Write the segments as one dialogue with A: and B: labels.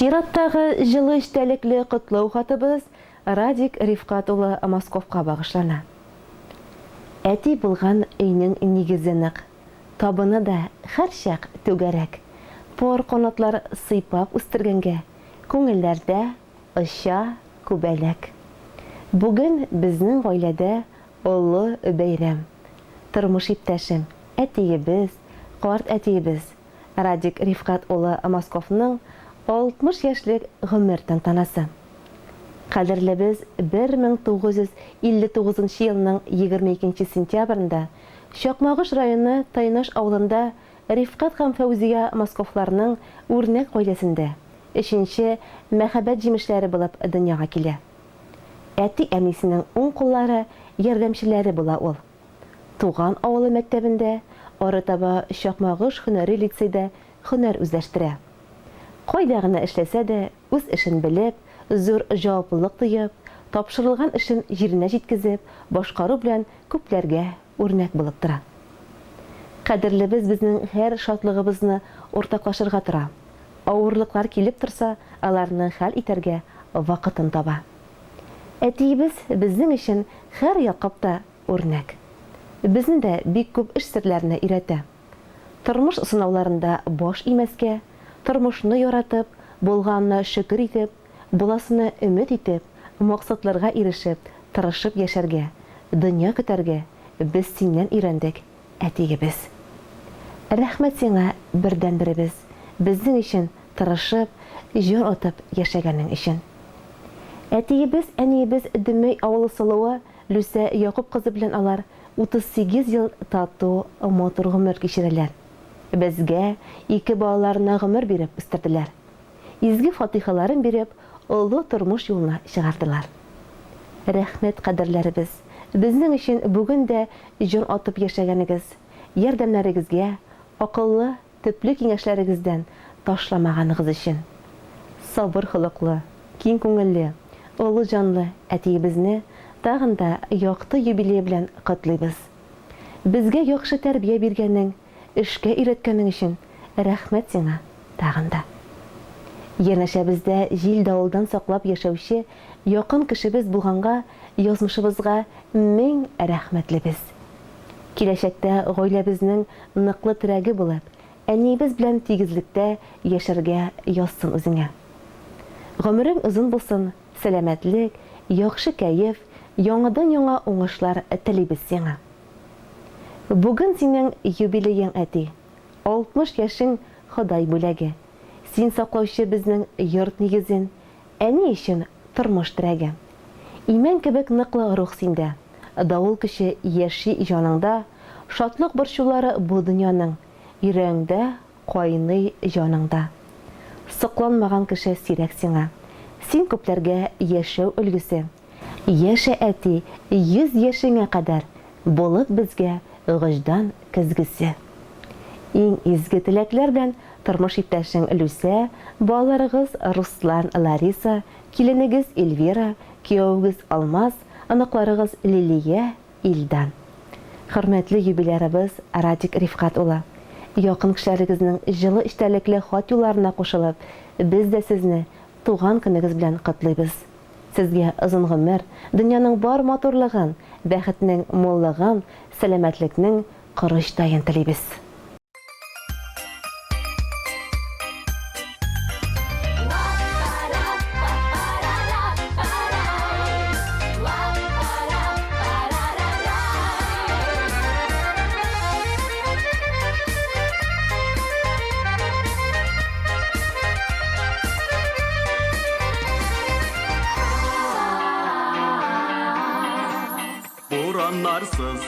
A: Чираттагы җылы эчтәлекле котлау хатыбыз Радик Рифкать улы Московка багышлана. Әти булган өйнең нигезе нык, табыны да һәрчак түгәрәк. Пар канатлар сыйпап үстергәнгә, күңелләрдә оча күбәләк. Бүген безнең гаиләдә олы бәйрәм. Тормыш иптәшем, әтиебез, карт әтиебез, Радик Рифкать улы Московның 60 яшьлек гомер тантанасы. Кадерлебез 1959 нчы елның 22 сентябрендә Чакмагыш районы Тайнаш авылында Рифкать һәм Фәүзия Московларның үрнәк гаиләсендә өченче мәхәббәт җимешләре булып дөньяга килә. Әти-әнисенең уң куллары, ярдәмчеләре була ул. Туган авылы мәктәбендә, арытаба Чакмагыш һөнәри лицейда һөнәр үзләштерә. Кайда гына эшләсә дә, үз эшен белеп, зур җаваплылык тоеп, тапшырылган эшен җиренә җиткезеп башкару белән күпләргә үрнәк булып тора. Кадерлебез безнең һәр шатлыгыбызны уртаклашырга тора, авырлыклар килеп торса, аларны хәл итәргә вакытын таба. Әтиебез безнең өчен һәр яклап та үрнәк. Безне дә бик күп эш серләренә өйрәтә. Тормыш сынауларында баш имәскә, тормышны яратып, булганына шөкер итеп, буласына өмет итеп, максатларга ирешеп, тырышып яшәргә, дөнья көтәргә без синнән өйрәндек, әтиебез. Рәхмәт сиңа, бердәнберебез, безнең өчен тырышып, җан атып яшәгәнең өчен. Әтиебез, әниебез Дөмәй авылы сылуы Люся Якуп кызы белән алар 38 ел тату, матур гомер кичерәләр. Безгә, ике балаларына гомер биреп үстерделәр. Изге фатыйхаларын биреп, олы тормыш юлына чыгардылар. Рәхмәт, кадерләребез, безнең өчен бүген дә җан атып яшәгәнегез, ярдәмнәрегезгә, акыллы, төпле киңәшләрегездән ташламаганыгыз өчен. Сабыр холыклы, киң күңелле, олы җанлы әтиебезне тагын да якты юбилее белән котлыйбыз. Безгә яхшы тәрбия биргәнең, эшкә өйрәткәнең өчен рәхмәт сиңа тагын да. Янәшәбездә җил-давылдан саклап яшәүче якын кешебез булганга язмышыбызга мең рәхмәтлебез. Киләчәктә гаиләбезнең ныклы терәге булып, әниебез белән тигезлектә яшәргә язсын үзеңә. Гомерең озын булсын, сәламәтлек, яхшы кәеф, яңадан-яңа уңышлар телибез сиңа. Бүген синең юбилеең, әти. 60 яшең Ходай бүләге. Син саклаучы безнең йорт нигезен, әни өчен тормыш терәге. Имән кебек ныклы рух синдә, давыл көче яши җаныңда, шатлык борчулары бу дөньяның, йөрәгеңдә кайный җаныңда. Сокланмаган кеше сирәк сиңа. Син күпләргә яшәү өлгесе. Яшә, әти, 100 яшеңә кадәр, булып безгә гөҗдан көзгесе. Иң изге теләкләр белән тормыш иптәшең Люся, балаларыгыз Руслан, Лариса, киленегез Эльвира, киявегез Алмаз, оныкларыгыз Лилия, Илдан. Хөрмәтле юбилярыбыз Радик Рифкать улы! Якын кешеләрегезнең җылы эчтәлекле хат юлларына кушылып, без дә сезне туган көнегез белән котлыйбыз. Сезгә озын гомер, дөньяның бар матурлыгын, бәхетнең муллыгын, сәламәтлекнең корычтаен телибез.
B: Бураннарсыз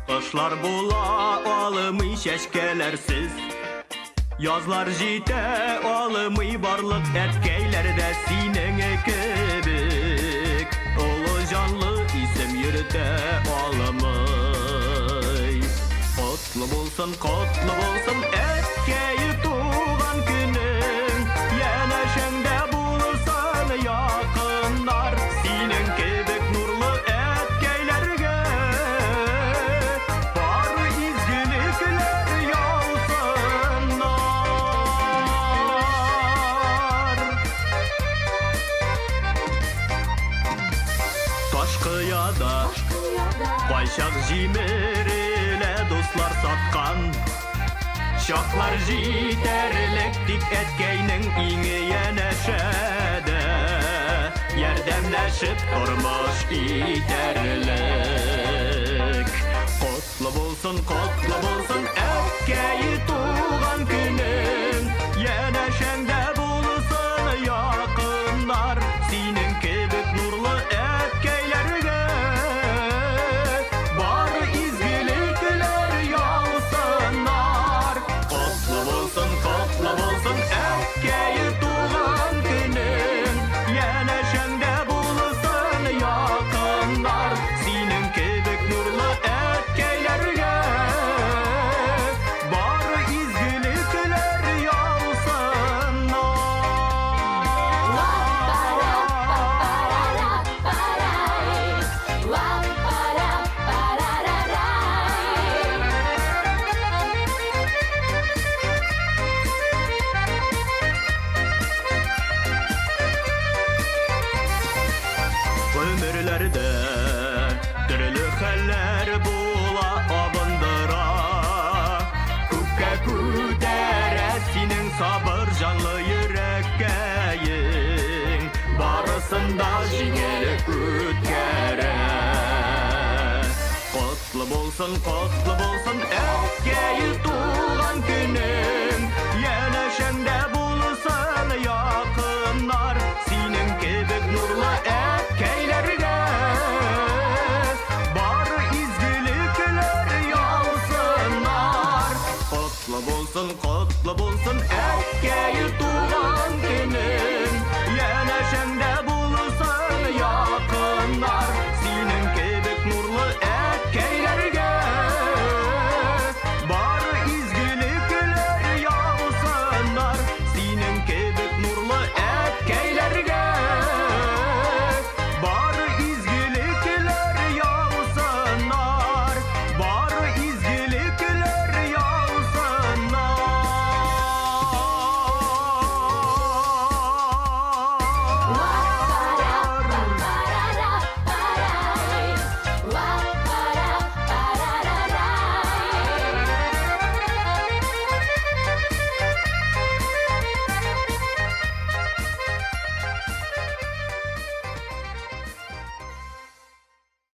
B: Кышлар була алымый чәчкәләрсез Язлар җитә алымый барлык әткәйләр дә синең кебек Олы җанлы исем йөртә алымый Котлы булсын, котлы булсын, әткәй туган көнең. Янәшәңдә булсын якыннар, синең кебек нурлы әткәйләргә. Бар изгелекләр яусыннар. Кыяда кайчак җимерелә дуслар саткан. Чаклар җитәрлек, тик әткәйнең иңе янәшәдә. Ярдәмләшеп тормыш итәрлек. Котлы булсын, котлы булсын, әткәй туган көнең. Янәшәңдә булсын якыннар, синең кебек нурлы әткәйләргә. Бары изгелекләр яусыннар. Котлы булсын, котлы булсын, әткәй туган көнең. Янәшәңдә булсын якыннар, синең кебек нурлы әткәйләргә. Бары изгелекләр яусыннар. Гомерләрдә төрле хәлләр була абындыра. Күккә күтәрә синең сабыр җанлы йөрәккәең. Барысын да җиңел үткәрә. Котлы булсын, котлы булсын, әткәй туган көнең. Янәшәңдә булсын якын.